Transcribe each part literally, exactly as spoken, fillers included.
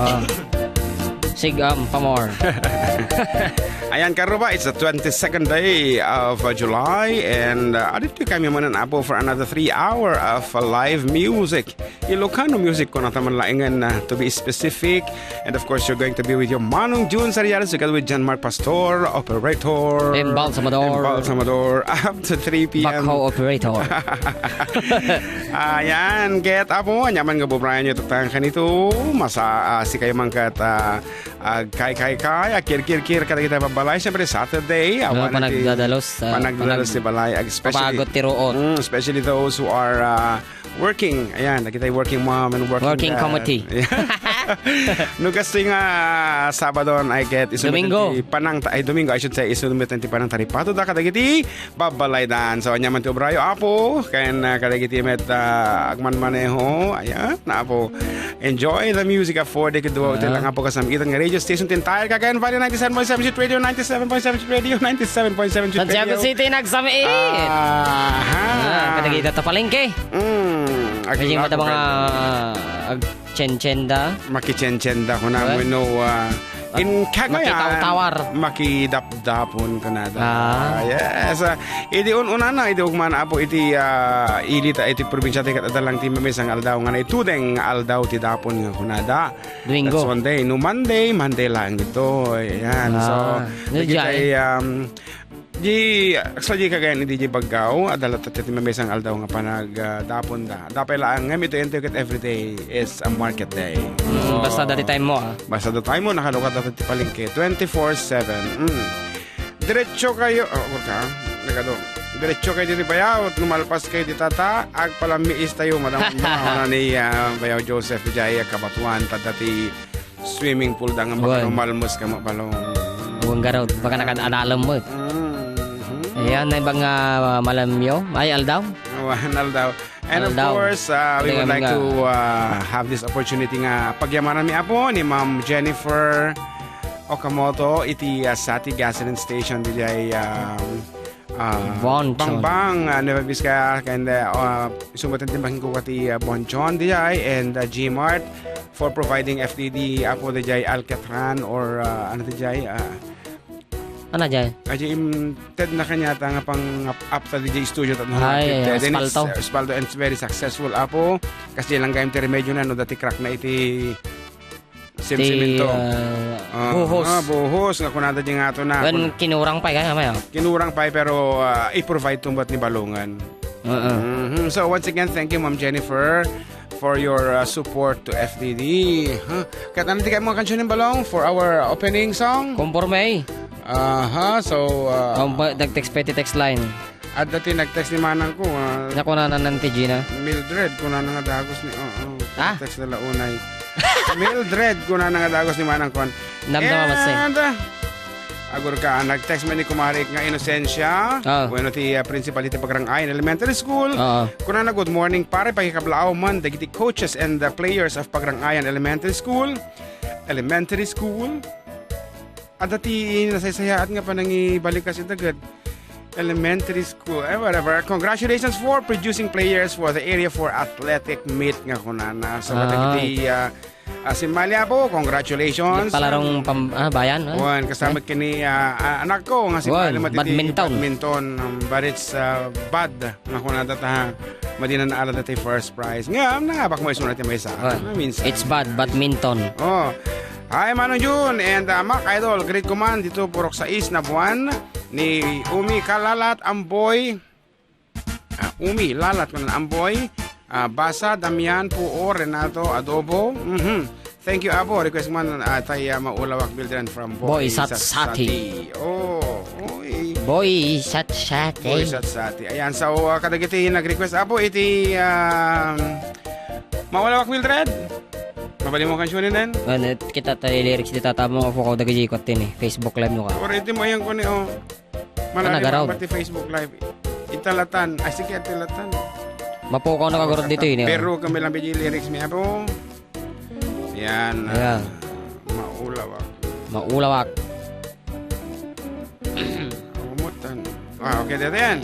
Ah. Sig-am pa more. Ayan, karuba, it's the twenty-second day of, uh, July, and, uh, aditoy kami manen, Apo, for another three hour of, uh, live music. Ilocano music, kunata man laengen, uh, to be specific. And of course, you're going to be with your Manong June Sarialis together with John Mark Pastor, operator. Embalsamador. Embalsamador, up to three p m. Backhoe operator. Ayan, ket Apo, aniaman nga bubrayan yo tatta kanito, masa-, ah, sikayo man ket, ah, agkaykaykay, agkirkirkir kadagiti balay. Siyempre, Saturday, ah, awan ti panagdadalos, ah, panagdadalos panag-, ti balay, ag-, especially, papagot ti ruot. Mm, especially those who are, ah, working. Ayan, dagiti working mom and working dad. Working committee. No, kastoy nga Sabado, I get, isu met Domingo. Ti panang ta-, ay, Domingo, I should say, isu met ti panang taripatoda kadagiti babalaydan. So, aniaman ti obrayo, Apo, ken, ah, kadagiti met, ah, agmanmaneho. Ayan, Apo. Enjoy the music of four day kedua hotel lang, Apo, kasam-itan nga radio station ti entire Cagayan Valley, ninety-seven point seven Street Radio, ninety-seven point seven Street Radio, ninety-seven point seven Street Santiago Radio. City, nagsam-it. Aha. Ah, kadagita ta palengke. Mm, Kaya aging mata mga, friend. Ah, ag-, Chenchenda. Makichenchenda ko na, eh? Wenno, ah, in Cagayan, makitawtawar. Makidapdapon kunada. Ah. Ah, yes. Ah, idi un-unana, idi ugman, Apo, iti, ah, ili ta iti probinsia ti ket adda lang ti mamisang aldaw nga naitudeng nga aldaw ti dapon nga kunada. Domingo. That's one day. No Monday, Monday lang dito. Ayan. So, Ah, no, dagiti, Jai. Um, Di, sadi Cagayan idi di Baggao, adda latta ti mamisang aldaw nga panag, ah, daponda. Adda pay laeng ngem itoy, itoy ket every day is a market day. Mm, basta adda ti time mo, ah. Basta adda time mo, nakalukat latta ti palengke twenty-four seven. Mm. Diretso kayo, oh, ka, nagado. Diretso kayo ditoy bayaw, no malpas kayo dita, agpalammiis tayo, madam, ano ni, ah, Bayaw Joseph, diay kabatuan, tadda ti swimming pool da nga Wen. Makano malmos ka mabalong. Wen garud, baka nakadadalem met. Mhm. Ayan, na ibang, ah, malamyo. Ay, aldaw. Awan, aldaw. And of Aldaw. Course, uh, we would Kaya like nga to, uh, have this opportunity nga pagyamanan mi, Apo, ni Ma'am Jennifer Okamoto iti, uh, Sati Gasoline Station, diay, um, Ah, Bonchon. Bangbang, ah, Nueva Vizcaya, and, ah, ah, isu met ti baknang kukuati, ah, Bonchon, diay, and, ah, G-Mart for providing F D D, Apo, diay Alcatran or, ah, ano diay, ah, Ano diay? Ay, diay, im, ted na kanyata nga pang-, ap-, apta diay studio, tat Ay, nangapit, eh, Dennis, aspalto. Ah, aspalto, and it's very successful, Apo. Kasi lang gayam ti remedyo na, no, dati crack na iti Sim-, Ti, simento. Ah, ah, buhos. Ah, buhos nga kunada di nga ato na. Wen, kun- kinurang pay, kaya, maya. Kinurang pay, pero, ah, i-provide to met ni Balongan. Oo. Mhm. So, once again, thank you, Ma'am Jennifer, for your, ah, support to F D D. Huh? Ket ano ti kayat mo nga kansion ni Balong for our opening song? Kumporme. Aha, so, ah, Ang ba-, nag-text pa iti text line. Adda ti nag-text ni manang ko, ah. Nakunana nan ti Gina. Mildred, kunana nga dagos ni, oo, Ah? Text na la unay. Mildred, kunana nga dagos ni manang ko. Namnama, mas, eh. And, ah, agurka, nag-text man ni Kumari nga Inocencia. Ah. Bueno, ti, ah, principal iti Pagrangayan Elementary School. Oo. Kunana, "Good morning, pare, pakikablaaw man dagiti coaches and the players of Pagrangayan Elementary School." Elementary School? Adda ti nasaysayaat nga panangibalikas ita ket elementary school, eh, whatever. Congratulations for producing players for the area for athletic meet nga kunana. So, Ah. Kadagiti, ah, ah, simmali, Apo, congratulations. Palarong pam-, ah, bayan, ah. Wen, kasama Okay. kini, ah, ah, anak ko nga si Wen, Mali Matiti, badminton. Badminton, um, but it's, ah, bad nga kunada ta, madi na naalada ti first prize. Nga, nangabak mo isuna ti maysa. Wen, Ah, minsan. It's bad, badminton. Oh. Hi, Manong Jun and, ah, Mac Idol, greet ko man dito, Purok Sais na buwan ni Umi Kalalat Amboy. Ah, Umi Lalat ko na Amboy. Ah, Basa, Damian, Puo, Renato, Adobo. Mhm. Thank you, Apo. Request man, ah, tay, ah, Maulawak Bildren from Boy Boy Satsati. Satsati. Oh, oy. Boy Satsati. Boy Satsati. Ayan, so, ah, kadagiti nag-request, Apo, iti, um, Maulawak Mildred. Mabalin mo kansionen, den? Ano, kita tayo lyrics di tata mo, Apo, ko dagiti ko tini. Facebook Live mo ka. Or iti mo yan ko ni, oh. Ah, nagaraw. Managaraw. Pati Facebook Live. Italatan. Ay, sige, italatan. Mapukaw na kagurot dito, yun, eh. Pero kami lang bigyan lyrics niya po. Yan, ah, Ayan. Maulawak. Maulawak. Umutan. Ah, okay, dito yan.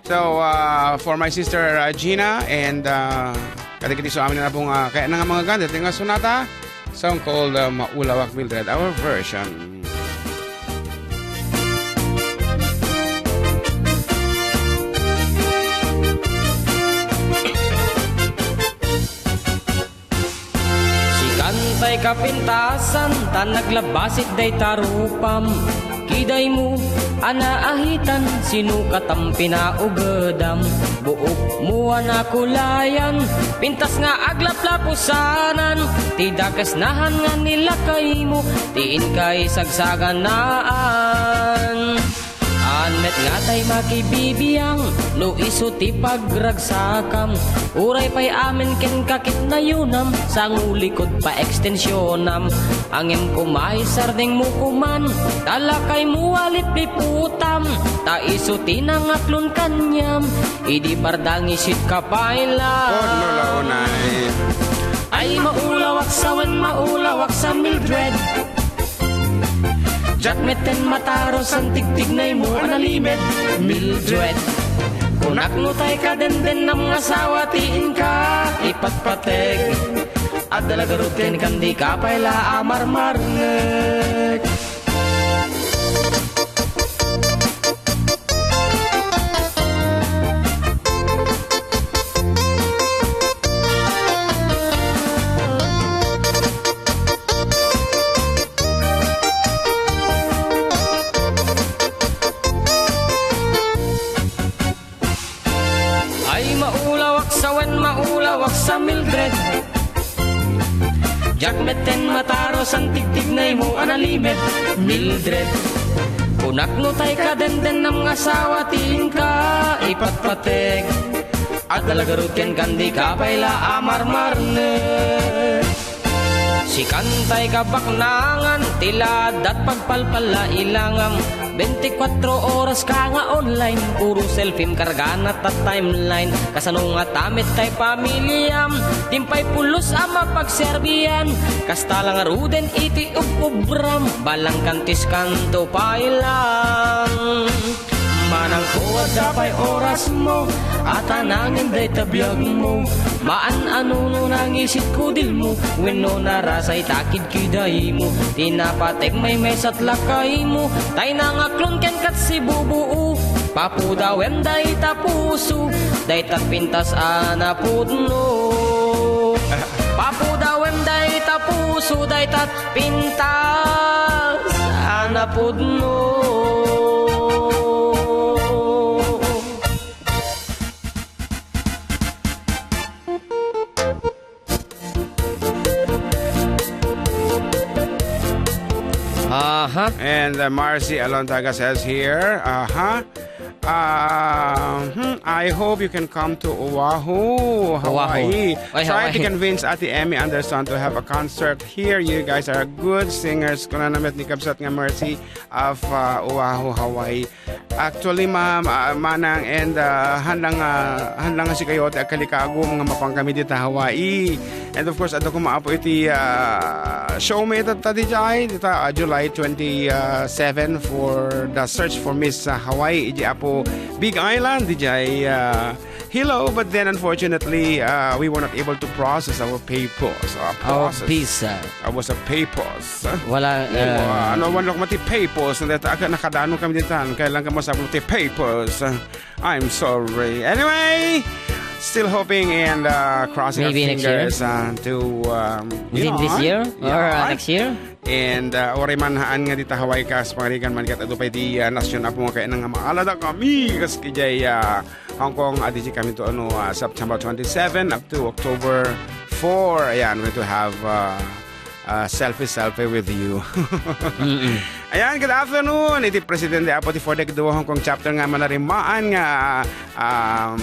So, uh, for my sister, uh, Gina, and, uh, kadagiti so amin na pong, uh, kaya na nga mga ganda, ito nga sonata. Song called, uh, Maulawak, Mildred, our version. Sikan tay kapintasan, ta naglabasik dayta rupam. Kidaymo a naahitan, sino katam pinaugedam? Buokmo a nakulayan, pintas nga aglaplapusanan. Ti dakes nahan nga nilakaymo, ti inkay sagsaganaan. Anmet nga tay makibibiang, no isu ti pagragsakam. Uray pay amin ken kakitnayonam, sangulikod pa ekstensionam. Angem koma isardengmo koman, ta lakaymo a lipliputam, ta isu ti nangaklon kaniam, idi pardangisit ka pay la. Pudno la unay. Ay, maulawak sawen, maulawak sa Mildred. Diak metten mataros, antigtignaymo a nalimed, Mildred. Kunak no tay kadendennam nga asawa ti inka ipatpateg. Adda la garud kenka, dika pay la a marmarnek. Ay, maulawak sawen, maulawak sa Mildred. Diak metten mataros, antigtignaymo a nalimed, Mildred. Kunak no tay kadendennam nga asawa ti inka ipatpateg. Adda la garud kenka, dika pay la a marmarnek. Sikan tay kabaknangan, ti ladat pagpalpalla ilangam. Bentikuatro oras ka nga online, puro selfiem kargana ta timeline. Kasano ngata met tay pamiliam, diam pay pulos a mapagserbian. Kasta la ngaruden iti ub-ubram, balangkan tiskanto pay lang. Manangko, adda pay orasmo, a ta nangin dayta biagmo. Maan a nuno nangisit kudilmo, wenno narasay ta kidkidaymo. Ti napateg maymaysat lakaymo, tay nangaklon kenka ti bubuo. Papudawem dayta puso, dayta pintas a napudno. Papudawem dayta puso, dayta pintas a napudno. Aha. And, uh, Marcy Alontaga says here, aha. Uh, hmm, I hope you can come to Oahu, Oahu. Hawaii. Ay, try to Hawaii. Convince Ate Emmy Anderson to have a concert here. You guys are good singers. Kuna na met ni kabsat nga Mercy of, uh, Oahu, Hawaii. Actually, ma'am, uh, manang, and, uh, handang, uh, handang nga sikayo ti agkalikagum nga mapan kami dita Hawaii. And of course, adda koma apo iti, uh, show mi ita, ta, dijay, dita, uh, July twenty-seven for the search for Miss, uh, Hawaii. Iji apo Big Island, dijay, uh, hello, but then unfortunately, uh, we were not able to process our papers. Uh, Our process. Visa. I was a papers. Wala, Wa-, uh, ano, wala ko mati papers. Nandito, aga, nakadano kami dito. Kailan ka masabot ti papers? I'm sorry. Anyway, still hoping and, uh, crossing our Maybe next year? fingers, uh, to, um, you Within know, this year? Or, uh, yeah. Next year? And, uh, uray man haan nga dita Hawaii kas pangarigan man ket adu pay di, uh, nasyon apo nga kayatna nga maalada kami kas kijay, uh, Hong Kong, adi kami to, ano, uh, September twenty-seven up to October four. Ayan, we're going to have, uh, uh, selfie, selfie with you. Mm-mm. Ayan, good afternoon. Iti presidente apo ti Four Deck Duo Hong Kong chapter nga manarimaan nga, um,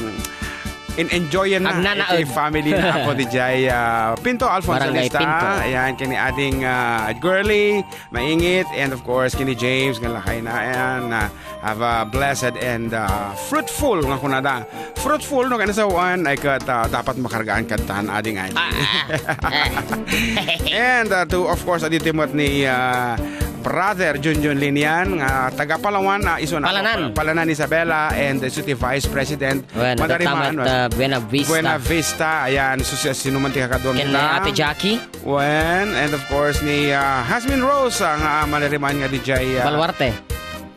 in-enjoyan na Agnanaed. Iti family na apo di jay, uh, Pinto Alfonso Barangay Lista. Pinto. Ayan, kini ading, uh, Girly, Maingit, and of course, kini James, nga lakay na, ayan, uh, have a blessed and, uh, fruitful nga kunada. Fruitful no kanasawan ay ket, uh, dapat makargaan kadtan ading ay. Ah, ah. And, uh, to, of course, adi ti met ni, uh, Brother Junjun Linian, nga taga Palawan, ah, isu na Palanan. Palanan, Isabela, and Deputy Vice President Well, Manariman, nagkakamat, ah, Buena Vista. Buena Vista. Ayan, so, siya, sino man ti kakaduam Ken, kita? Ate Jackie. Wen, and of course, ni, ah, Hasmin Rose, ang, ah, Manariman nga D J, ah, Baluarte.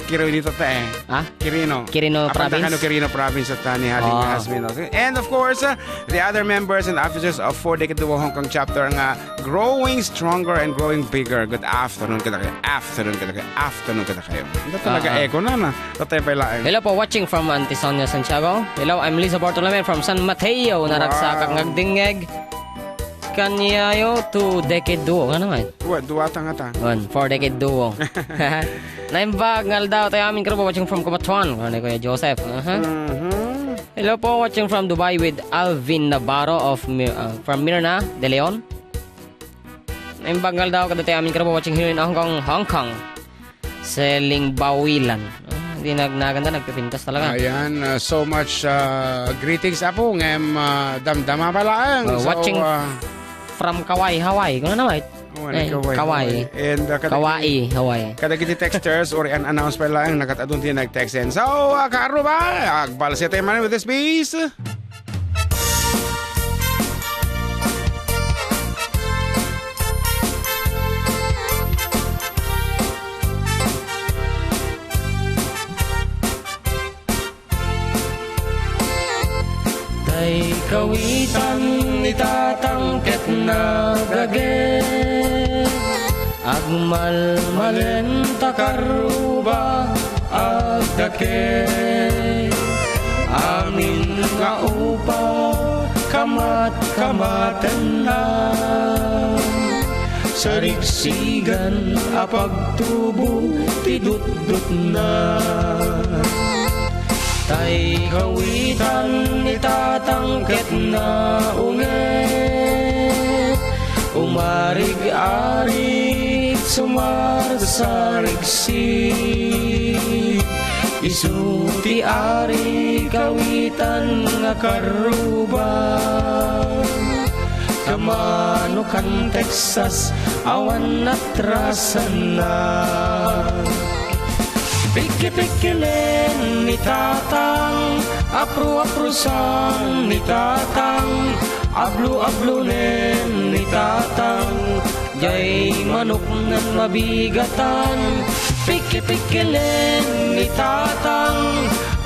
Quirino ta, eh. Ha? Quirino. Quirino Apan Province? Kano Quirino Province at, ah, ni Hasmin, Ah. Hasmin Rose. And of course, ah, the other members and officers of Four Decade Duo Hong Kong Chapter nga growing stronger and growing bigger. Good afternoon, kada kayo. Afternoon, kada kayo. Afternoon, kada kayo. Hindi talaga Ah, ah. echo na, na. Tatay pa ilain. Hello po, watching from Antisonia, Santiago. Hello, I'm Liza Bartolome from San Mateo. Naragsakak Wow. ngagdingngeg. Kanyayo to Decade Duo. Ano nga? Dua, dua ta nga ta. One, for Decade Duo. Naimbag nga aldaw tayo amin karuba watching from Kumatuan. Ano ni Kuya Joseph? Aha. Mhm. Hello po, watching from Dubai with Alvin Navarro of Mi-, uh, from Mirna de Leon. Naimbag nga aldaw, kada tayo amin karuba watching here in Hong Kong, Hong Kong. Seling Bawilan. Ah, di nag-, naganda, nagpipintas talaga. Ayan, uh, so much, uh, greetings, Apo. Ngem, uh, damdama pa laeng. Uh, So, watching uh, from Kauai, Hawaii. Kung ano naman? Oh, Eh, Kauai, Kauai. Hawaii. And, uh, kada Kauai, Hawaii. Kadagiti texters or an-announce pa laeng, nakatadun ti nag-text in. So, uh, karuba, agbalse tayo man with this piece. Tay kawitan ni Tatang ket nagage. Agmalmalen ta karuba, agdake. Amin nga upa, kamat-kamatenna. Sarigsigan a pagtubo ti dutdutna. Tay kawitan ni Tatang ket naunget. Umarig-arig sumarsarigsi. Isu ti ari kawitan nga karuba. Kamano kan Texas, awan natrasanna. Pikki-pikkilen ni Tatang, apru-aprusan ni Tatang, ablu-ablunen ni Tatang, jay manoknan mabigatan. Pikki-pikkilen ni Tatang,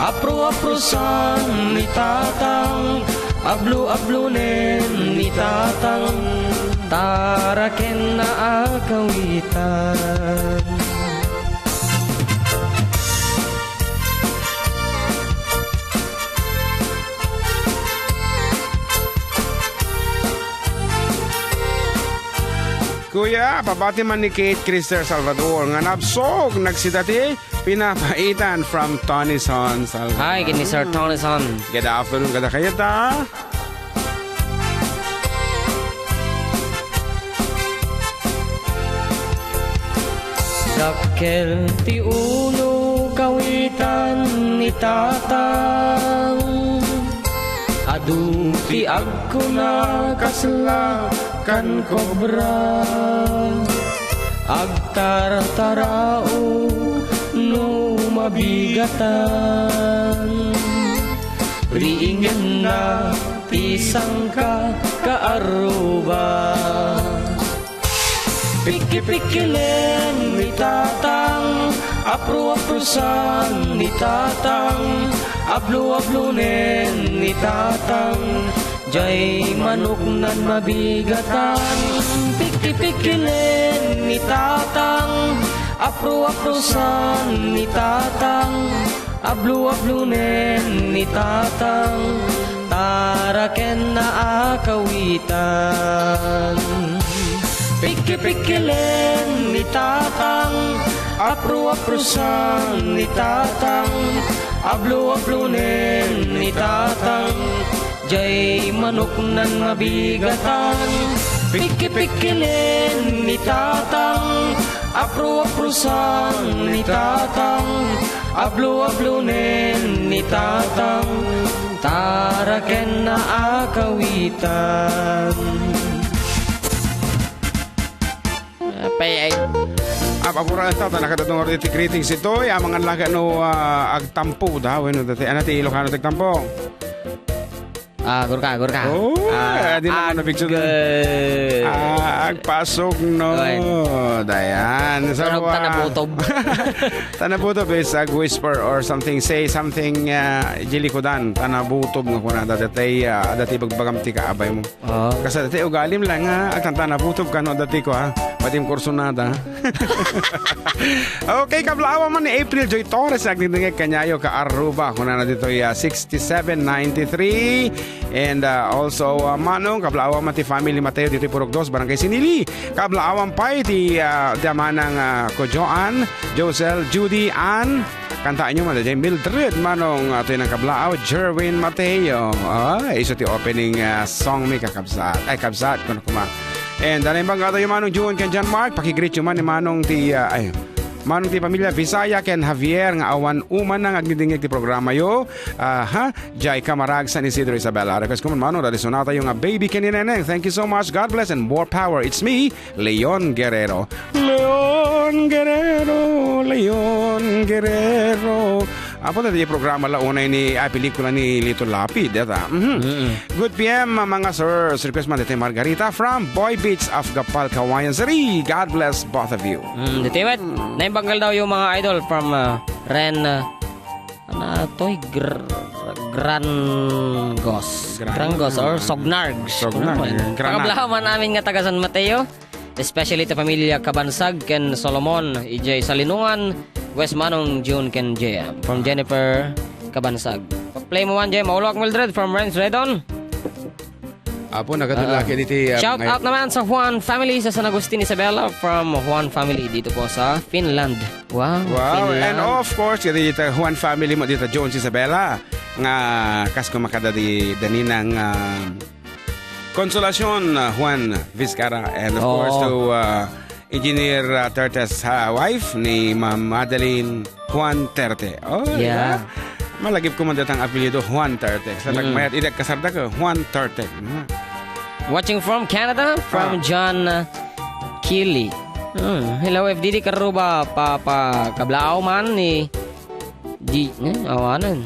apru-aprusan ni Tatang, ablu-ablunen ni Tatang, tarakenna a kawitan. Kuya, pabati man ni Kate Christer Salvador nga nabsog nagsida ti pinapaitan from Tony Son Salvador. Hi, kini Sir Tony Son. Good afternoon, kada kayo ta. Dakkel ti ulo kawitan ni Tatang. Adu ti agkuna kasla kan kobra. Agtartarao no mabigatan. Riingenna ti sangka kaarruba. Pikki-pikkilen ni Tatang, apru-aprusan ni Tatang, ablu-ablunen ni Tatang, jay manoknan mabigatan. Pikki-pikkilen ni Tatang, apru-aprusan ni Tatang, ablu-ablunen ni Tatang, tarakenna a kawitan. Pikki-pikkilen ni Tatang, apru-aprusan ni Tatang, ablu-ablunen ni Tatang, jay manoknan mabigatan. Pikki-pikkilen ni Tatang, apru-aprusan ni Tatang, ablu-ablunen ni Tatang, tarakenna a kawitan. Apay, ay. Apura ta, ta nakadadungor iti greetings ito. Ya, mangan laki no, ah, agtampo da. Wenno dati, ano ti Ilocano ti agtampo? Ah, gurka, gurka. Oh, Ah, di naman ag- nabigso na. Ah, agpasok, no. Oy. Dayan. Sa Pero mga tanabutob. Tanabutob is ag whisper or something. Say something, ah, jilikudan. Tanabutob nga kuna. Dati, ah, dati bagbagam ti kaabay mo. Oo. Kasi dati ugalim lang, ha? Agtantanabutob ka, no? Dati ko, ha? Pati yung kursunada. Okay, kablaawan man ni April Joy Torres, nagdingdingig kaniayo ka Aruba. Kunana ditoy, ah, sixty-seven ninety-three. And, ah, also, ah, Manong, kablaawan man ti family Mateo ditoy Purok Dos, Barangay Sinili. Kablaawan pay ti, ah, ti amanang, ah, ko Joan, Josel, Judy, Ann. Kantaanyo man, daydiay Mildred, Manong, ah, toy nang kablaaw, Jerwin Mateo. Ah, isu ti opening, ah, song mi kakabsat. Ay, kabsat, kuno kuma. And, ah, naimbag nga tayo, Manong June, ken John Mark, pakigreet yo man ni Manong ti, ah, ay, Manong ti pamilya Visaya ken Javier nga awan umana nga agdingdingig ti programa yo. Ah, ha? Jai Camarag, San Isidro, Isabela. Request ko man, Manong, dadi sonata yo nga Baby ken ni Neneng. Thank you so much. God bless and more power. It's me, Leon Guerrero. Leon Guerrero, Leon Guerrero. Apo, dati programa la unay ni, ah, pelikula ni Lito Lapid, data. Mhm. Mm. Good P M, mga sirs. Request man dati Margarita from Boy Beach of Gapal, Cauayan City. God bless both of you. Mm, dati, wait. Naimbag nga daw yung mga idol from, uh, Ren, uh, ano to'y Gr-, Grangos. Gran-, Grangos or Sognargs. Sognargs, Ano man? Granada. Pagablaman namin nga taga San Mateo. Especially ta pamilya Kabansag ken Solomon, idiay Salinungan, West Manong, June ken J M. From Jennifer Kabansag. Play mo man, J M. Maulog, Mildred from Renz Redon. Apo, nakatulaki Ah. diti, ah, Shout ngay- out naman sa Juan family sa San Agustin, Isabela, from Juan family dito po sa Finland. Wow, Wow, Finland. And of course, dito, Juan family mo dito, Jones, Isabela, nga kas kumakada di Daninang, ah, Consolacion, uh, Juan Vizcarra, and of Oo. course to, uh, Engineer, uh, Tertes, uh, wife ni Ma'am Madeline Juan Terte. Oh, Yeah. yeah. Malagip ko man datang apelyido, Juan Terte. Sa Mm. nagmayat, idag kasarda ko, Juan Terte. Mm. Watching from Canada, from Ah. John, uh, Keely. Mm. Hello, F D D Karuba, pa, pa, kablaaw man ni G-, eh, awanan.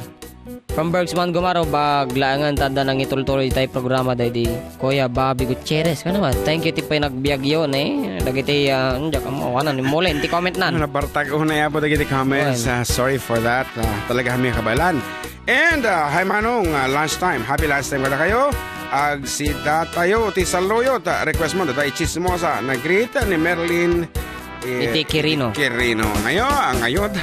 From Bergsman Gumaro, baglaangan tanda nang itultuloy tay programa daydi Kuya Bobby Gutierrez. Kano ba? Thank you ti pay nagbiag yun, eh. Dagiti, ah, ano, diak mo, ano, ni muli, ti comment nan. Nabartag una yapo dagiti comments. Well. Ah, sorry for that. Ah, talaga kami kabalan. And, ah, hi Manong, ah, lunch time. Happy lunch time kada kayo. Agsida tayo ti saluyot. Ah, request mo, data i chismosa. Nagreet ni Merlin, eh, Iti Quirino. Quirino. Ngayon, ah, ngayon.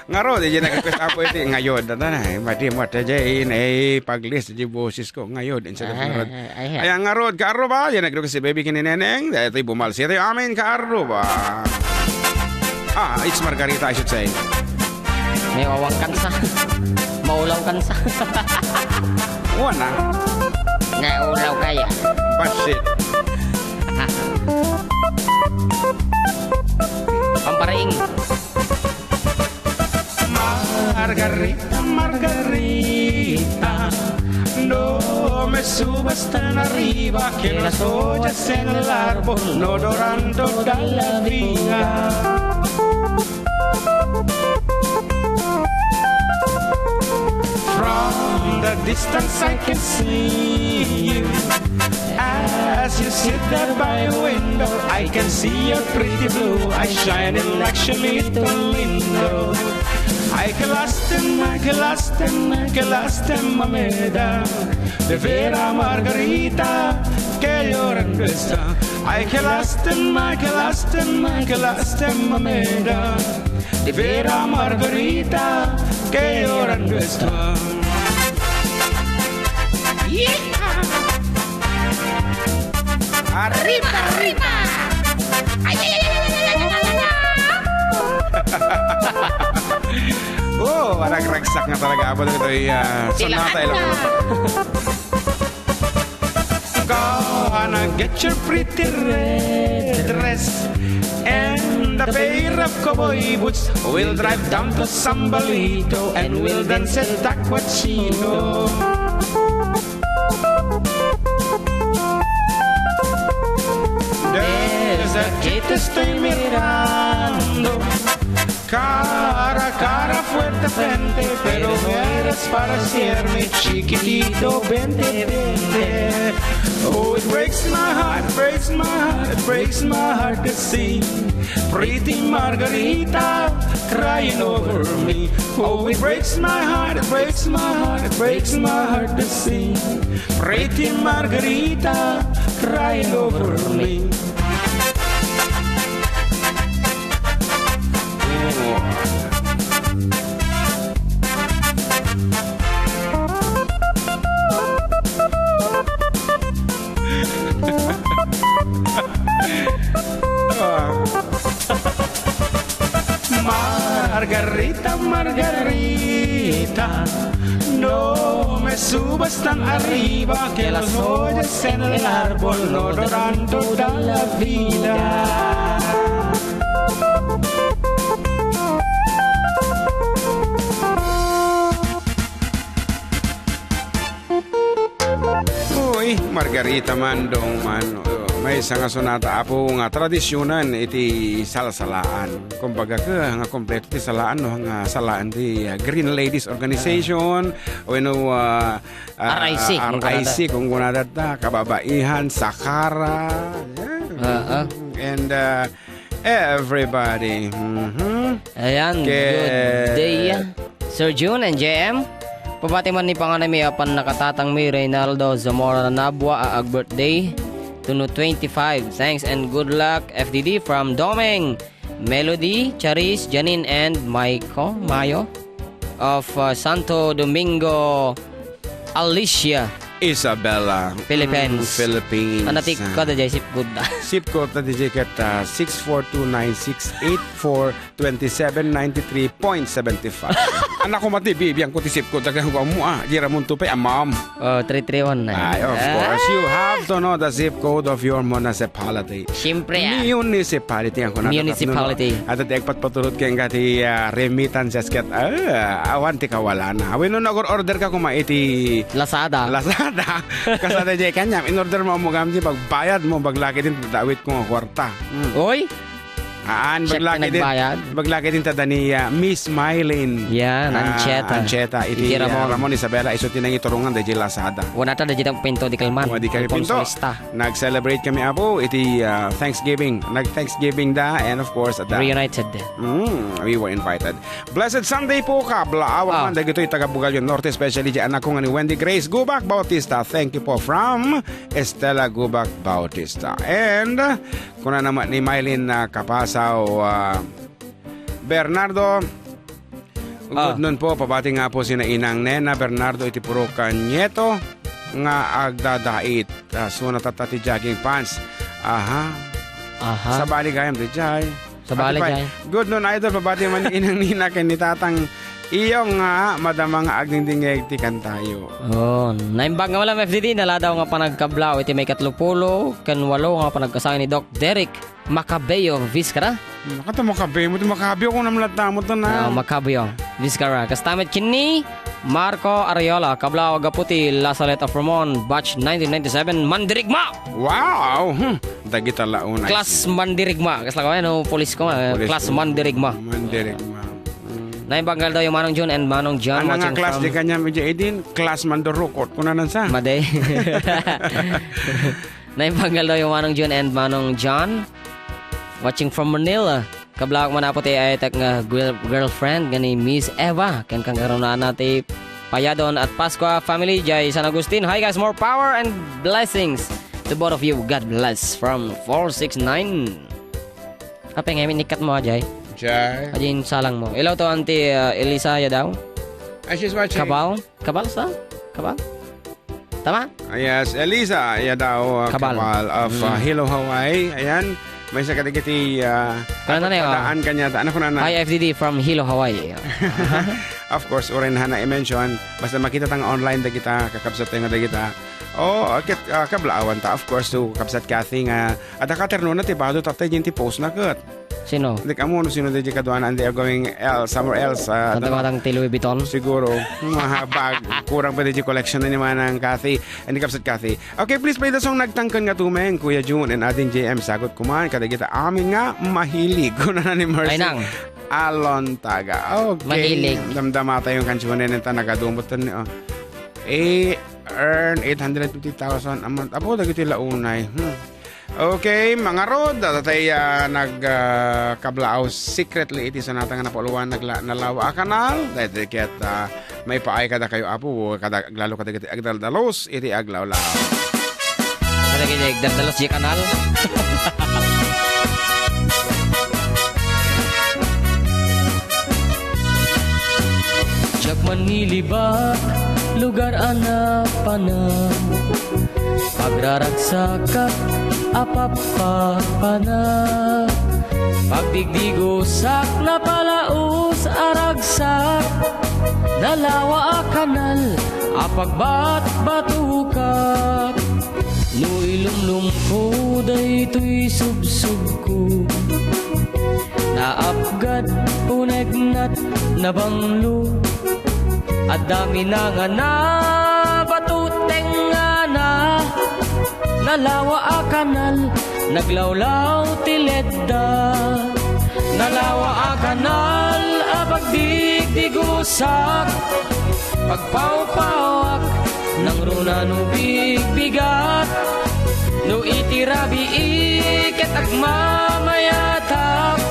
Ngarud, iti nag-request apo iti ngayod. Ata na, eh, madi mo, ata jay, eh, pag-list di boses ko. Ngayod, instead of Ah, ngarud. ah, ah, ah. Ayan, ngarud, kaaro ba? Yan, nag-request si Baby Kinineneng. Dahil ito'y bumalsi. Ito'y amin, kaaro ba? Ah, it's Margarita, I should say. May wawang kansa. Maulaw kansa. Wana. Naulaw kaya. Basit. Pamparing. Margarita, Margarita, no me subas tan arriba, que las hojas en el árbol no doran toda la vida. From the distance I can see you. As you sit there by a window, I can see your pretty blue eyes shining like Shalito Lindo. Ay, que lástima, que lástima, que lástima me da de ver a Margarita que llorando está. Ay, que lástima, que lástima, que lástima me da de ver a Margarita que llorando está. Yeehaw! Arriba, arriba! Ay, ay, ay, ay, ay, ay, ay, ay, ay, ay! Oh, parang ragsak nga talaga. Abo na ito, ah, Sila sonata, ano? Ilocano. Gonna get your pretty red dress and a pair of cowboy boots. We'll drive down to Sambalito and we'll dance at Taquachino. There's a kid Te estoy mirando cara a cara, fuerte frente, pero no eres para ser mi chiquitito, vente, vente. Oh, it breaks my heart, it breaks my heart, it breaks my heart to see pretty Margarita crying over me. Oh, it breaks my heart, it breaks my heart, it breaks my heart to see pretty Margarita crying over me. Margarita, Margarita, no me subas tan arriba, que las joyas en el árbol no duran toda la vida. Uy, Margarita man, Dong man. Oh, maysa nga sonata, Apo, nga tradisyonan iti salsalaan. Kumbaga, ke, nga kompleto ti salaan, no, nga salaan ti, ah, Green Ladies Organization, wenno, ah, ah, R I C, R I C, kung kunada ta, Kababaihan, Sakara. Yeah. Ah, ah. And, ah, everybody. Mhm. Ayan, Ke- good day, Sir June and J M. Pabati man ni panganay mi a pannakatatang mi, Reynaldo Zamora Nabua, a ag-birthday. Tuno twenty-five. Thanks and good luck, F D D, from Doming, Melody, Charis, Janine, and Maiko, Mayo of, uh, Santo Domingo, Alicia, Isabela, Philippines. Mm, Philippines. Ano ti kada jay zip code da? Zip code na di jay ket, ah, six four two nine six eight four twenty-seven ninety-three point seven five. Anak ko, mati, bibiyan ko ti zip code. Dagan ko mo, ah. Di ra mo to pay, ah, ma'am. Oh, three three one nine. Ay, of Ah. course. You have to know the zip code of your municipality. Siyempre, ah. Municipality ang kunada. Municipality. At, at agpatpaturot kayo nga ti, ah, remittances ket, ah, awan ti kawalana. Wenno nag-order ka kuma iti Lazada. Lazada. Kasada jay kanyam, in order mo mo gamit pagbayad mo, baglaki din, dawit ko nga kwarta. Mm. Oy! Aan, Siak baglaki ti din, nagbayad. Baglaki din tada ni, ah, Miss Mylene. Yan, Ah, Ancheta. Ancheta. Iti, Iti ah, Ramon. Ramon Isabela, isu ti nangiturungan dayjay Lazada. Wala ta dayjay tang pinto di kalman. Wala di kami Alfonso pinto. Esta. Nag-celebrate kami, Apo, iti, ah, Thanksgiving. Nag-Thanksgiving da, and of course, at the Reunited. Mm, we were invited. Blessed Sunday po, kablaawan Ah. man, dagitoy taga Bugallo Norte, especially di anak ko nga ni Wendy Grace Gubak Bautista. Thank you po from Estela Gubak Bautista. And, Kuna naman ni Mylene na kapasaw, ah, Bernardo. Ah. Good noon po, pabati nga po sina Inang Nena Bernardo iti puro ka nieto nga agdadait. Ah, suna tatta ti jogging pants. Aha. Aha. Sabali gayam ti jay. Sabali Ati pay, jay. Good noon, idol, pabati man ni Inang Nina ken ni Tatang Iyong nga madama nga agdingdingeg ti kantayo. Oh, naimbag nga malam, F D D, naladaw nga panagkablaaw iti maikatlo pulo ken walo nga panagkasangay ni Doc Derek Macabeo Vizcara. Hmm, kato Macabeo mo, ti Macabeo ko namlatta mo to na. Ah, Macabeo Vizcara. Kasta met ken ni Marco Ariola, kablaaw gapu ti La Salette of Ramon, batch nineteen ninety-seven, Mandirigma! Wow! Hmm. Dagita launay. Class Mandirigma. Kasla ko, ano, pulis ko, eh, Pulis Class ko. Mandirigma. Mandirigma. Mm. Naimbag nga aldaw, Manong Jun and Manong John, Ana nga watching class from di kanya, medyo idin, class Mandurukot. Kunanan sa? Madi. Naimbag nga aldaw, Manong Jun and Manong John, watching from Manila. Kablaaw man, Apo, ti ayatek nga girl-, girlfriend nga ni Miss Eva. Ken kangarunana ti payadon at Pascua family jay San Agustin. Hi, guys, more power and blessings to both of you. God bless from four six nine. Apay nga, inikkat mo, Ajay? Jay. Ajay, salang mo. Hello to Auntie, uh, Elisa Yadaw. Ah, she's watching. Kabal? Kabal sa? Kabal? Tama? Ah, yes, Elisa Yadaw, uh, Kabal. Kabal of, uh, Mm. Hilo, Hawaii. Ayan, maysa kadagiti, uh, Kunana na yun, padaan oh. Kanyata. Ano kunana? Hi, F D D from Hilo, Hawaii. Of course, uray na i-mention, basta makita tang online dagita, kakabsat tayo nga dagita. Oh, ket, ah, kablaawan ta, of course, to Kabsat Kathy nga, adda katernona ti bado tatay din ti post na ket. Sino? Di ka mo, no, sino di kaduana, and they are going el-, somewhere else, ah, Santa ano, Matang ti Louis Vuitton? Siguro. Mahabag. Kurang pa di collection na ni Manang Kathy. And Kabsat Kathy. Okay, please play the song Nagtangken nga Tumeng, Kuya Jun and Ading J M. Sagot kuman, kadagita amin nga mahilig. Kuna na ni Mercy. Ay, nang. Alontaga. Okay. Mahilig. Damdama tayo yung kansunan nita, nagadumot to ni, oh. Eh, earn eight hundred fifty thousand a month. Apo, dagiti launay. Hmm. Okay, mga rod, tatay, ah, nag, ah, kablaaw secretly iti sonata nga napauluan nagla-, nalawa a kanal. Dahil ket, ah, maipaay kada kayo, Apo, kada, lalo kadagiti agdaldalos iti aglawlaw. Kadagiti agdaldalos di kanal. Diak manilibak, lugar a napanak. Pagraragsakak a pappapana. Pagdigdigosak, napalaos a ragsak. Nalawa a kanal a pagbatbatokak. No ilumlomko daytoy subsobko. Naapgad, unegnat, nabanglo. Adda minangana, bato tengngana. Nalawa a kanal, naglawlaw ti ledda. Nalawa a kanal a pagdigdigosak. Pagpawpawak, nangruna no bigbigat. No iti rabii ket agmamayatak.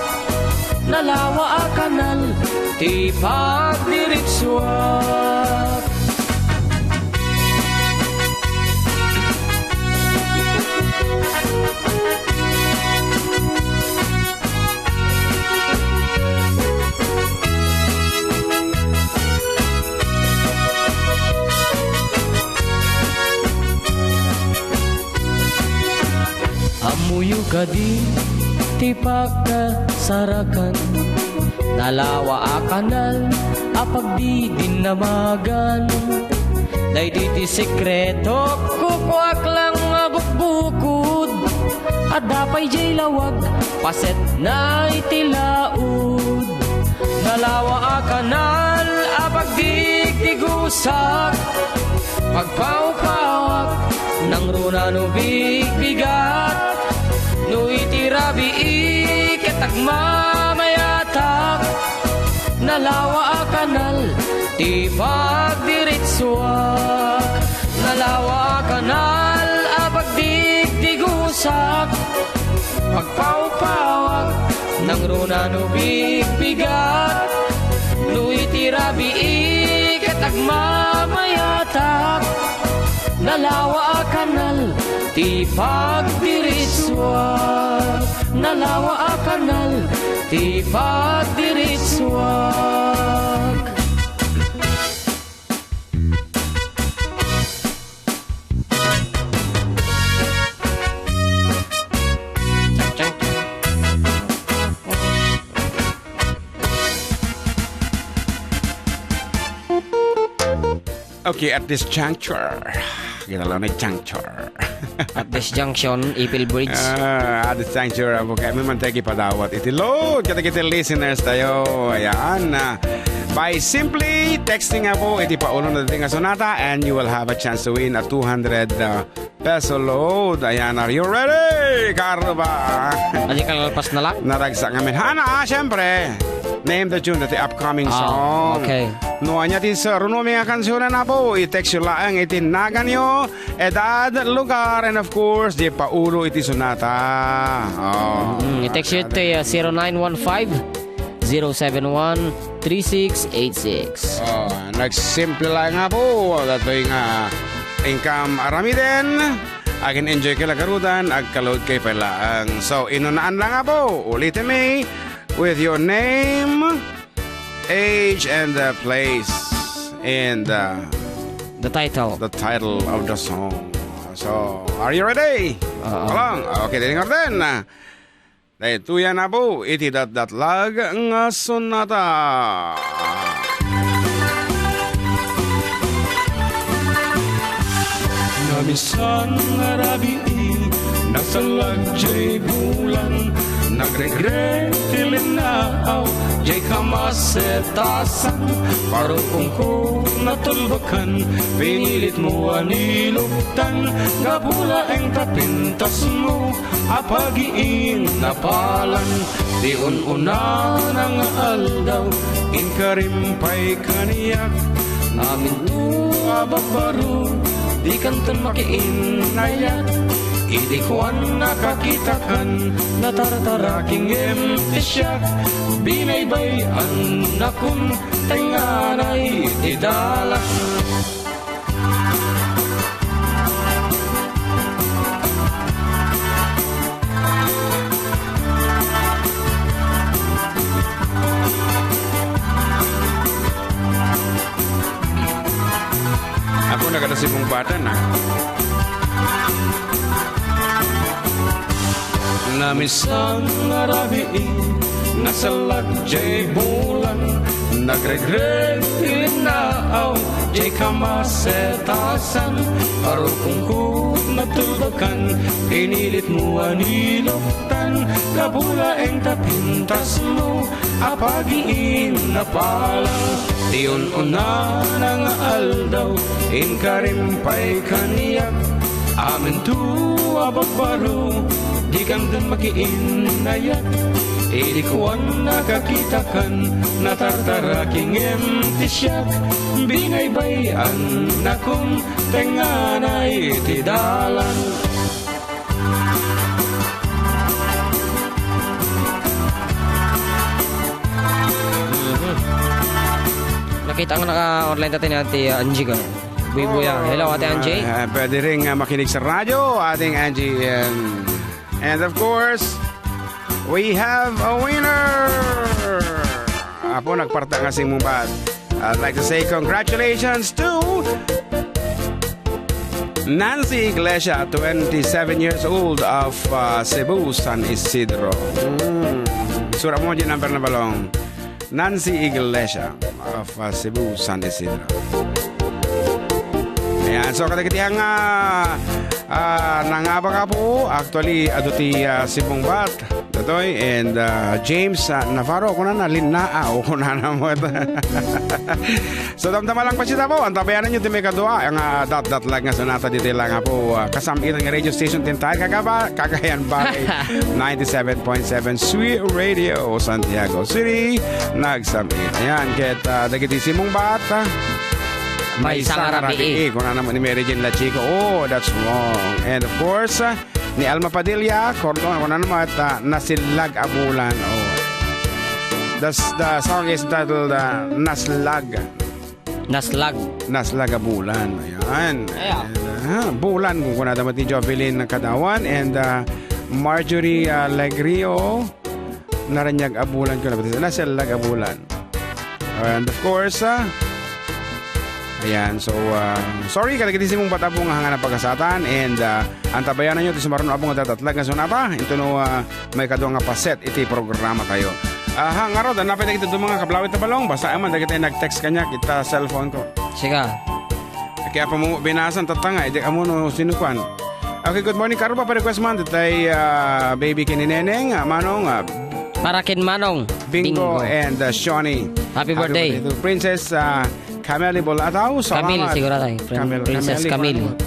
Nalawa a kanal ti pagdiritsuak. Ammoyo kadi ti pakasarakan? Nalawa a kanal a pagdidinnamagan. Daydi ti sekreto, kukuak lang a bukbukod. Adda pay jay lawag, paset na iti laod. Nalawa a kanal a pagdigdigosak. Pagpawpawak, nangruna no bigbigat. No iti rabii ket agmamayatak. Nalawa a kanal ti pagdiritsuak. Nalawa a kanal a pagdigdigosak. Pagpawpawak, nangruna no bigbigat. No iti rabii ket agmamayatak. Nalawa a kanal ti pagdiritsuak. Nalawa a kanal ti pagdiritsuak. Okay, at this juncture, kita lang na juncture. At this junction, Ipil Bridge. Ah, at this juncture, Apo, kami man tayo ipadawat iti load. Kita-kita listeners tayo. Ayan. Ah, by simply texting, Apo, iti paulo na dating nga sonata, and you will have a chance to win a two hundred, uh, peso load. Ayan, are you ready? Karo ba? Adi ka lalpas na lang? Naragsak ngamin. Hana, ah, syempre. Name the tune that the upcoming Ah, song. Okay. No, anya ti sa Runo mi nga kansunan, Apo. I-text you laeng iti naganyo, edad, lugar, and of course, di paulo iti sonata. Oh. Mm, i-text you iti, uh, zero nine one five, zero seven one, three six eight six. Oh, nagsimple lang nga po. Datoy nga inkam aramiden. Agin-enjoy kay lagarudan, agkaload kay pala ang. So, inunaan lang nga po. Ulitin mi with your name, age, and the place. And, uh, The title. The title of the song. So, are you ready? Oo. Along. Okay, dali nga rin. Daytoy a napo iti datdatlag nga sonata. No Minsan nga rabii, nasallag jay bulan, nagregret ti linnaaw, jay kamasetasan, parukongko natulbakan, pinilit mo a niluktan, gapu laeng ta pintasmo a pagiinnapalan. Ti un-unana nga aldaw, inkarim pay kaniak. Aminto a babbaro, dikanton makiinnayak. Idi kuan a kakitakan, natartaraki ngem ti siak. Binaybay-annakon, tengngana iti dalan. Apo, nagada si Bung Batan, ah. Naminsan nga rabii, nasallag jay bulan, nagregret ti linnaaw, jay kamasetasan, parukongko natulbakan, pinilit mo a niluktan, gapu laeng ta pintasmo a pagiinnapalan. Ti un-unana nga aldaw, inkarim pay kaniak. Aminto a babbaro, dikanton makiinnayak. Idi kuan a kakitakan, natartaraki ngem ti siak. Binaybay-annakon, tengngana iti dalan. Mhm. Nakita nga naka-online tayo ni Ate, uh, Angie ko. Buybuya. Oh, hello, Ate Angie. Ah, pwede rin, ah, makinig sa radyo, ating Angie. And, and of course, we have a winner! Apo, nagparta nga si Mumbat. I'd like to say congratulations to Nancy Iglesia, twenty-seven years old of, uh, Cebu, San Isidro. Mm. Sura mo di number na balong. Nancy Iglesia of, uh, Cebu, San Isidro. Ayan, so kadagiti nga, ah, ah, nangabak, Apo, actually, adu ti, ah, si Bungbat. Datoy, and, uh, James, uh, Navarro, kunana, linnaaw, kunana mo. So, damdama lang pa siya po. Antabayanan nyo ti may kadua, ang, uh, dat-, datlag nga sonata dito lang po. Uh, kasam-itan nga radio station, ti entire Kagaba-, Cagayan Valley, ninety-seven point seven Sweet Radio, Santiago City, nagsam-it. Ayan, ket, uh, dagiti simong bata, may sangarabi. Kunana mo ni Mary Jane Lachico. Oh, that's wrong. And of course, uh, ni Alma Padilla, Cordon, kung ano naman, at, ah, Nasillag a Bulan. Oh. The, the song is titled, ah, Naslag. Naslag. Naslag a Bulan. Ayan. Ayan. Ah, Bulan, kung kunada mo ti Jovelyn Kadawan and, ah, Marjorie, ah, Legrio. Naranyag a Bulan ko na. Nasillag a Bulan. And of course, ah, ayan, so, ah, sorry, kadagiti simong bata po nga hanga na pagasatan, and, ah, antabayanan nyo, ti sumaruno a po nga dadatlag nga sonata, into no, ah, may kadua nga paset iti programa tayo. Aha, ngarud, napay dagiti dumang nga kablawit na balong, basta man dagiti nag-text kanya, kita cellphone ko. Siga. Kaya pa mo binasan, tatanga, hindi ka mo no sinukuan. Okay, good morning, Karo. Papa request man, tay, ah, baby kini Neneng, ah, Manong, ah, Para ken Manong Bingo Bingo. And, uh, Shoni. Happy birthday. Happy birthday to Princess, uh, Camille Bolataw. Camille, salamat. Siguro tayo. Prin-, Camille, Princess Camille, Camille.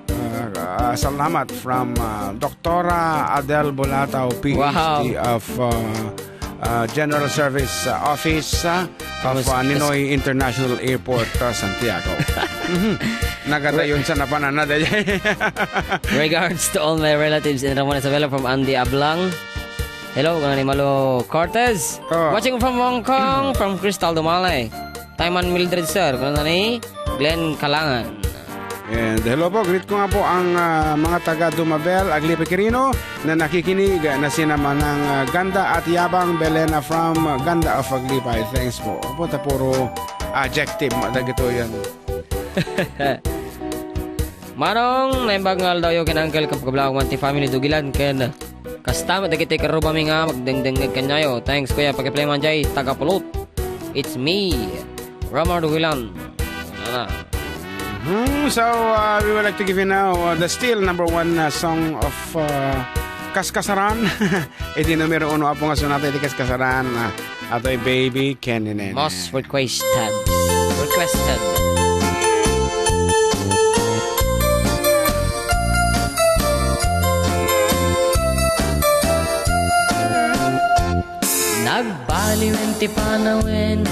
Uh, uh, salamat from, uh, Doktora Adel Bolataw, P H D Wow. Of, uh, uh, General Service, uh, Office, uh, of, Tapos, uh, Ninoy International Airport, uh, Santiago. Mhm. Nagadayon sa napanana, day. Regards to all my relatives in Ramon Isabela from Andy Ablang. Hello, kang ni Malo Cortez. Oh. Watching from Hong Kong, from Crystal Dumale. Taiman Mildred, sir. Kung ano ni Glenn Kalangan. And hello po, greet ko nga po ang, ah, mga taga Dumabel, Aglipa, Quirino na nakikinig na sina Manang, ah, Ganda at Yabang Belena from Ganda of Aglipay. Thanks po. Opo, ta puro adjective, madagito yan. Manong, naimbag nga aldaw yo ken Uncle Kap Kablaw, Manti family, Dugilan, ken Kasta met dagiti karrubami nga magdengdengngeg kaniayo. Thanks, Kuya. Pakiplay man jay taga Pulot. It's me, Ramar Duhilan. Ana. Hmm, so, uh, we would like to give you now, uh, the still number one, uh, song of, uh, Kaskasaran. Iti numero uno a po nga sonata iti Kaskasaran, uh, atoy Baby ken ni Neneng. Most requested. Requested. Nagbaliwen ti panawen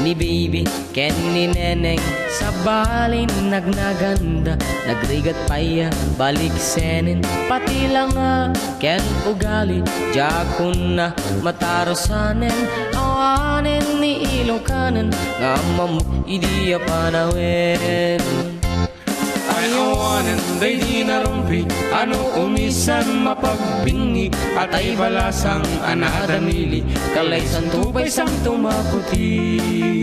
ni Baby ken ni Neneng, sabalin nagnaganda, nagrigat pay a baliksenen, pati langa ken ugali, diak unna matarusanen, awanen ni Ilokanen nga ammok idi a panawen. Ay awanen daydi narumpi, ano umisem mapagbingi, atay balasang a nadamili, kalaysanto pay santo maputi.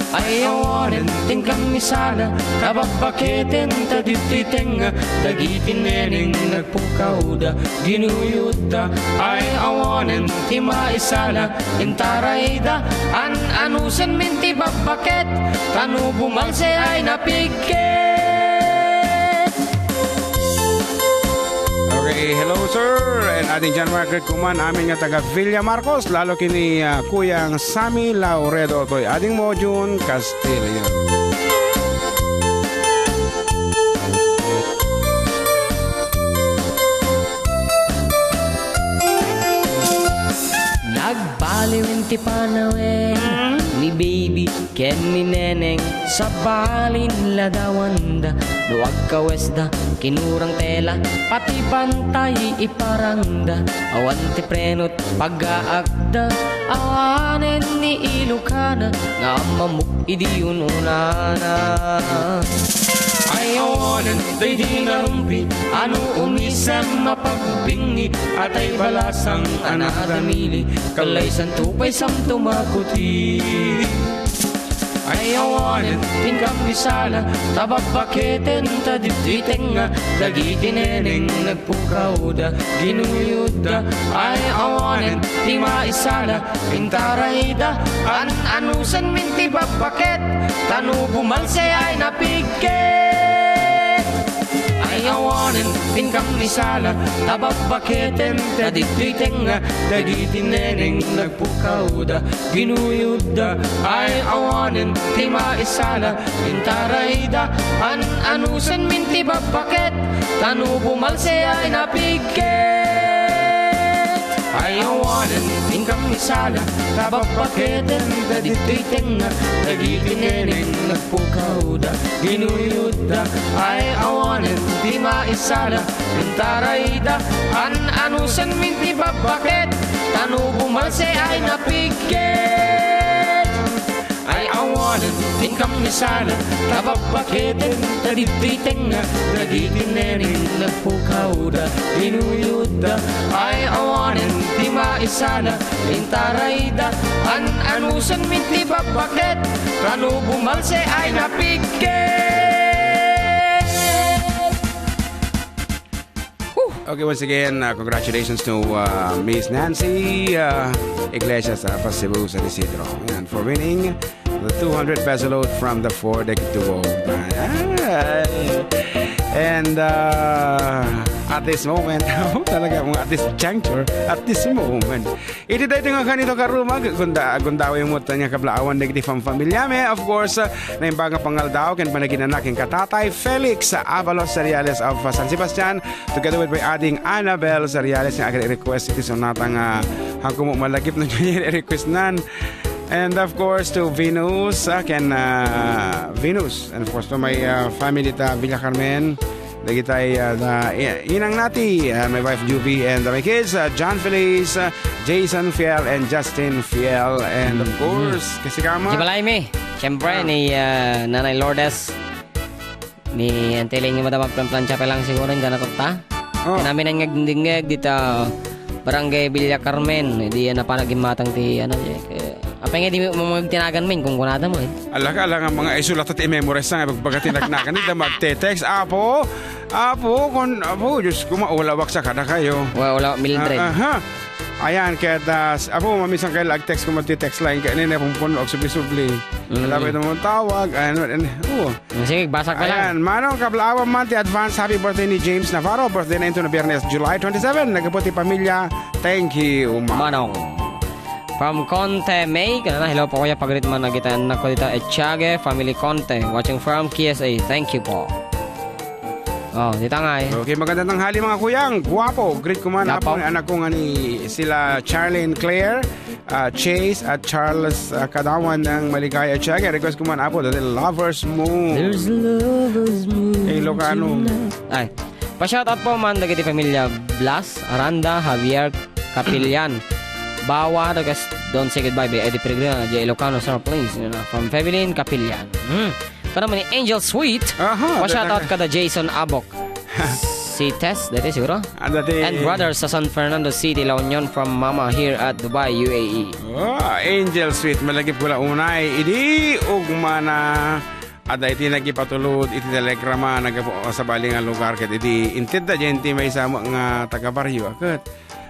Ay awanen ti inkammisala, ta babbaketen ta ditoy tengnga, dagiti neneng nagpukawda, ginuyodda. Ay awanen ti maisala, intarayda, an-anusenmin ti babbaket, ta no bumalse ay napigket. Okay, hello sir, and ading John Margaret Kuman, amin nga taga Villa Marcos, lalo kini, ah, Kuyang Sammy Lauredo, toy ading Mojun Castillo. Nagbaliwen ti panawen ni Baby ken ni Neneng, sabalin ladawanda no agkawesda, kinurang tela pati bantay iparangda, awan ti prenot pagaakda, awanen ni Ilokana nga ammok idi ununana. Ay awanen daydi narumpi, ano umisem mapagbingi, atay balasang a nadamili, kalaysanto pay santo makuti. Ay awanen ti inkammisala, ta babbaketen ta ditoy tengnga, dagiti neneng nagpukawda, ginuyodda. Ay awanen ti maisala, intarayda, an-anusenmin ti babbaket, ta no bumalse ay napigket. Ay awanen ti inkammisala, ta babbaketen ta ditoy tengnga, dagiti neneng nagpukawda, ginuyodda. Ay awanen ti maisala, intarayda, an-anusenmin ti babbaket, ta no bumalse ay napigket. Ay awanen ti inkammisala, ta babbaketen ta ditoy tengnga, dagiti neneng nagpukawda, ginuyodda. Ay awanen ti maisala, intarayda, an-anusenmin ti babbaket, ta no bumalse ay napigket. Ay awanen ti inkammisala, ta babbaketen ta ditoy tengnga, dagiti neneng nagpukawda, ginuyodda. Ay awanen ti maisala, intarayda, an-anusenmin ti babbaket, ta no bumalse ay napigket. Okay, once again, uh, congratulations to, uh, Miss Nancy, uh, Iglesias, uh, from Cebu, San Isidro, and for winning the two hundred peso load from the Four Deck Duo. Ay. And, uh, at this moment, talaga, at this juncture, at this moment, iti daytoy nga kanito karumag, gunda-, gundaway mo tanya kablaawan dagiti famfamiliami. Of course, uh, naimbag nga pangaldaw ken panaginanak ken ka Tatay Felix Avalos Seriales of, uh, San Sebastian, together with my ading Annabel Seriales nga agre-request iti sonata nga, ah, hakumo malagip no request nan. And of course to Venus, uh, ken, uh, Venus, and of course to my, uh, family ta Villa Carmen. Dagitay, ah, da-, i-, inang nati, ah, my wife Juvie, and, ah, my kids, ah, John Feliz, ah, Jason Fiel, and Justin Fiel, and of course, kasi kama. Di balay mi. Siyempre, ni, ah, Nanay Lourdes, ni Auntie Ling, madam agplanplancha pa lang siguro, yung gana kutta. Oh. Kanamin ang ngagdingdingeg dita Barangay Villa Carmen, di yan na panagimmatang ti, ano, eh, apay nga di mo magtinagan min kung kunada mo, eh. Ala ka, ala nga mga isulat at i-memorize na nga, bagbaga tinagnakan, di da magte-text. Apo, apo, kun, apo, Diyos ko, maulawak sa kada kayo. Wa-, wala, Mildred. Ah, aha. Ayan, kaya das, apo, mamisan kayo lag-text ko magte-text line, kaya nene, pumpun, og subli-subli. Mm. Dapat mo tawag. Ayan, ayan. Oo. Sige, basa ka lang. Ayan, Manong, kablaawan man ti advance happy birthday ni James Navarro. Birthday na into na Biyernes, July twenty-seven. Nagapot ti pamilya. Thank you, Ma. Manong. From Conte, May. Kanana, hello po, kuya. Pagrit man na kita. Anak ko dita, Etiague, family Conte. Watching from K S A. Thank you po. Oh, dita nga eh. Okay, magandang tanghali, mga kuyang. Guwapo. Greet ko man Guwapo. Apo ni anak ko nga ni sila Charlene Claire, ah, Chase, at Charles, ah, Kadawan ng Maligaya Etiague. Request ko man, Apo, dati lovers mo. There's lovers mo Ilocano. Tonight. Ay. Pa-shoutout po man dagiti pamilya Blas, Aranda, Javier, Capillan. Bawa, dagas, don't say goodbye, be. Eddie Peregrino, J. Ilocano, Sir, please. You know, from Febelin, Capillan. Hmm. Kano man ni Angel Sweet. Aha, Pa-shoutout talaga. Kada Jason Abok. Si Tess, dati siguro? Ah, dati. And brothers sa San Fernando City, La Union from Mama here at Dubai, U A E. Oh, Angel Sweet, malagip ko la unay. Idi, ugmana. Adda iti nagipatulod iti telegrama, nagapu-, sabali nga lugar, ket idi intedda diay ti maysa nga taga-barrio, ket,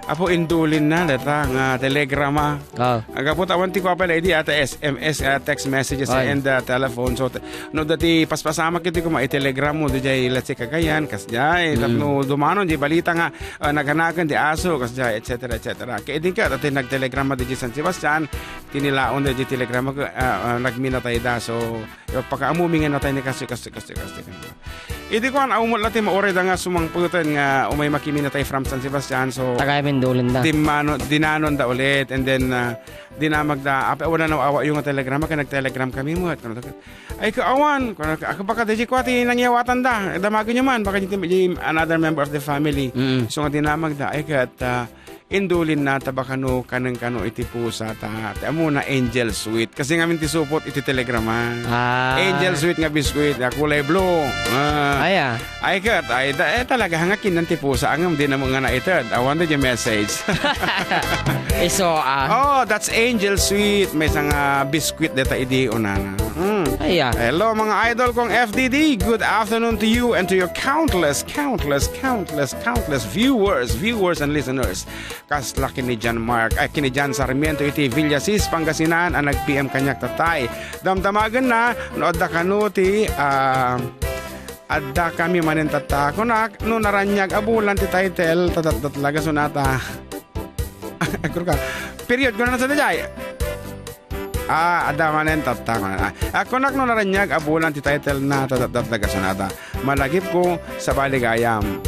Apo, indulin na data nga telegrama. Ah. Agapu ta awan ti kuapay la idi ata S M S, ah, text messages Ay. and, ah, telephone. So, t-, no, dati paspasamak iti kuma, itelegram mo, diay let's say, Cagayan, kas diay, Mm. tapno dumanon, di balita nga, ah, naghanaken di aso, kas diay, et cetera, et cetera. Kaya idin ka, dati nagtelegrama di San Sebastian, tinilaon di telegrama, ah, ah, nagminatay da. So, pakaamumi nga natay ni kasi, kasi, kasi, kasi. Idi kuan, aw mo la ti maureda nga sumangpeten nga umay makiminatay from San Sebastian. So, Tagay mindulin da. Dimmano-, dinanon da ulit. And then, ah, dinamag da, "Apay, wala na awa yung telegram, kaya nag-telegram kami mo." At, ay, kaawan. Kung, ako baka, di ko ati nangyawatan da. Damagan nyo man, baka di, di another member of the family. Mm. So, nga dinamag da, ay, kat, ah, indulin na, tabakano, kaneng kano, iti pusa, ta, ti amo na, Angel Sweet. Kasi ngamin ti supot, iti telegrama. Ah. Angel Sweet nga biskuit, nga kulay blue. Ah. Ay, ah. Ay, kat, ay, da, eh, talaga, hanga kinan ti pusa, angam, di na mo nga naited. Awan da di message. Iso, ah. Oh, that's Angel Sweet. May isang, ah, biskuit deta idi unana. Mm. Ay, ah. Hello, mga idol kong F D D. Good afternoon to you and to your countless, countless, countless, countless viewers, viewers and listeners. Kasla kini John Mark, ay, kini John Sarmiento iti Villasis, Pangasinan, a nag-P M kaniak tatay. Damdamagen na, no adda kano ti, ah, adda kami manen tatta. Kunak, no naraniag a bulan ti title, tatatdatlaga sonata. Agkurka. Period, kunak na sa dayay. Ah, adda manen tatta, kunak. Ah, kunak no naraniag a bulan ti title na, tatatdatlaga sonata. Malagip ko, sabali gayam.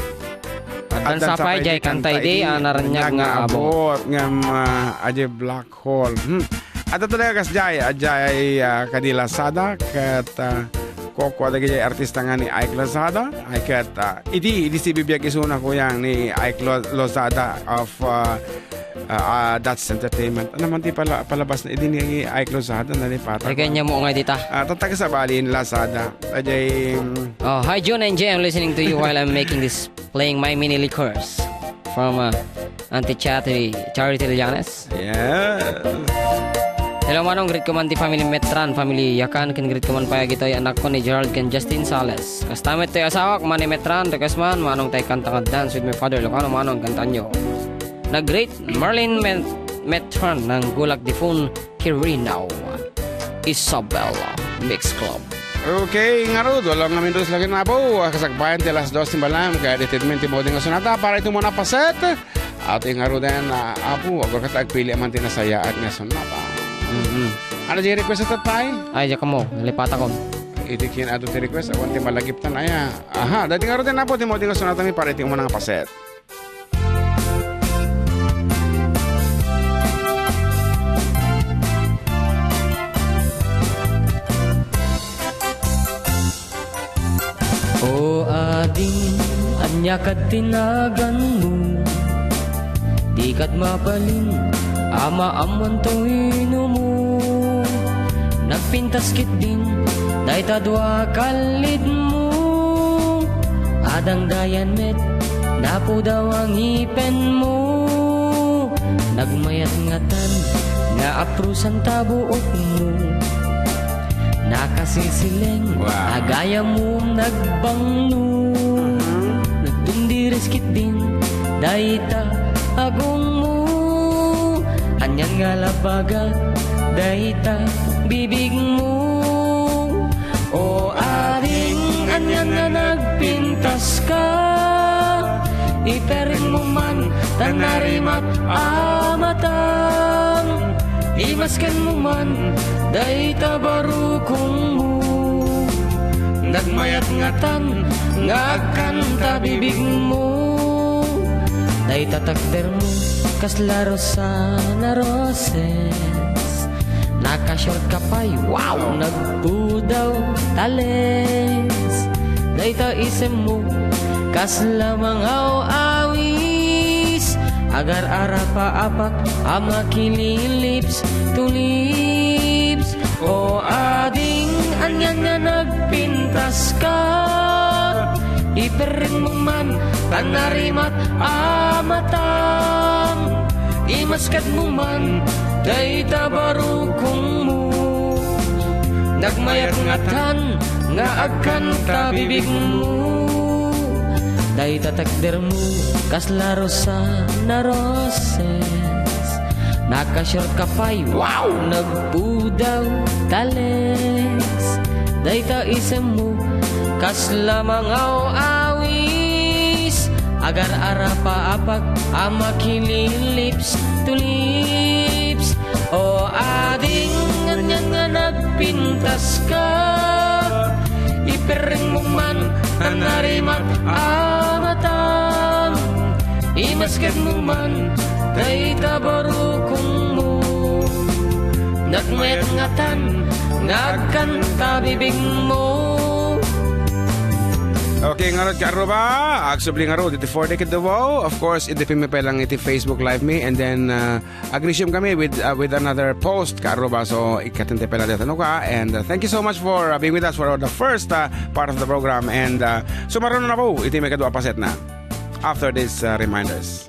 Addan sapay, jay kanta idi, a naraniag nga abot. Ngem, ah, ajay Black Hole. Hmm. Adda talaga kas jay, ajay, ah, kadi Lazada, ket, ah, koko dagiti artista nga ni Ike Lozada, ay ket, ah, idi, idi si bibiyag isuna kuyang ni Ike Lo-, Lozada of, ah, ah, ah, That's Entertainment. Ano man ti pala-, palabas na idi ni Ike Lozada, nalipatan Ay, ko. Kanya mo nga dita. Ah, tattag sabali in Lazada. Ajay, mm, Oh, hi, June and Jay. I'm listening to you while I'm making this, playing my mini liquors from, uh, Auntie Charity, Charity Llanes. Yes. Hello, Manong. Greet ko man ti family Metran, family Yakan, ken greet ko man pay dagitoy anak ko ni Gerald ken Justin Sales. Kasta met toy asawak, Manny Metran, request man, Manong, tay kanta nga Dance with My Father, Ilocano, Manong, kantaanyo. Nag-greet, Marlene Met-, Metran ng Gulak Difun, Kirinaw, Isabela, Mix Club. Okay, ngarud, wala nga minutes lagi na po. Kasagpayan ti alas dos ti malam, kaya ditid men ti mauding nga sonata para ito muna paset. At yung ngaruden, ah, apo, agor ka agpili man ti nasayaat nga sonata. Mm-mm. Ano di request ito, tay? Ay, diyan ka mo. Nalipatan ko. Iti kin ato ti request, awan ti malagip tan, aya. Aha, dati ngaruden na po, ti mauding nga sonata mi para ito muna nga paset. O ading, ania kad ti naganmo? Di kad mabalin a maammoan toy numo. Nagpintas ketdin dayta dua kallidmo. Adang dayan met napudaw a ngipenmo. Nagmayat ngatan nga aprusan ta buokmo. Nakasilsileng Wow. a gayam nagbanglo. Mhm. Nagtundiris ketdin dayta agongmo. Anian Kalabaga dayta bibigmo. O ading, ania nga nagpintaska? Iperrengmo man ta narimat a matang. Imaskenmo man dayta barukongmo. Nagmayat ngatan nga agkanta bibigmo. Dayta takdermo, kasla Rosana Roses. Nakashort ka pay, wow! Nagpudaw, tales. Dayta isemmo, kasla mangaw-awis. Agar-arapa-apak, a makililips, tulips. O ading, ania nga nagpintaska? Iperrengmo man ta narimat a matang. Imaskedmo man dayta barukongmo. Nagmayat ngatan nga agkanta bibigmo. Dayta takdermo, kasla Rosana Roses. Nakashort ka pay, wow! Nagpudaw, tales. Dayta isemmo, kasla mangaw-awis. Agar-arapa-apak, a makililips, tulips. O ading, ania nga nagpintaska? Iperrengmo man ta narimat a matang. Imaskedmo man dayta barukongmo. Nagmayat ngatan nga agkanta bibigmo. Okay, ngarud, Karuba, agsubli ngarud iti four Decade Duo. Of course, idependmi pay lang iti Facebook Live mi, and then, uh, agresume kami with, uh, with another post, Karuba. So, ikatinte pay lang dita, no ka? And, uh, thank you so much for, uh, being with us for the first, uh, part of the program. And, uh, sumaruno na po iti maikadua a paset na after these, uh, reminders.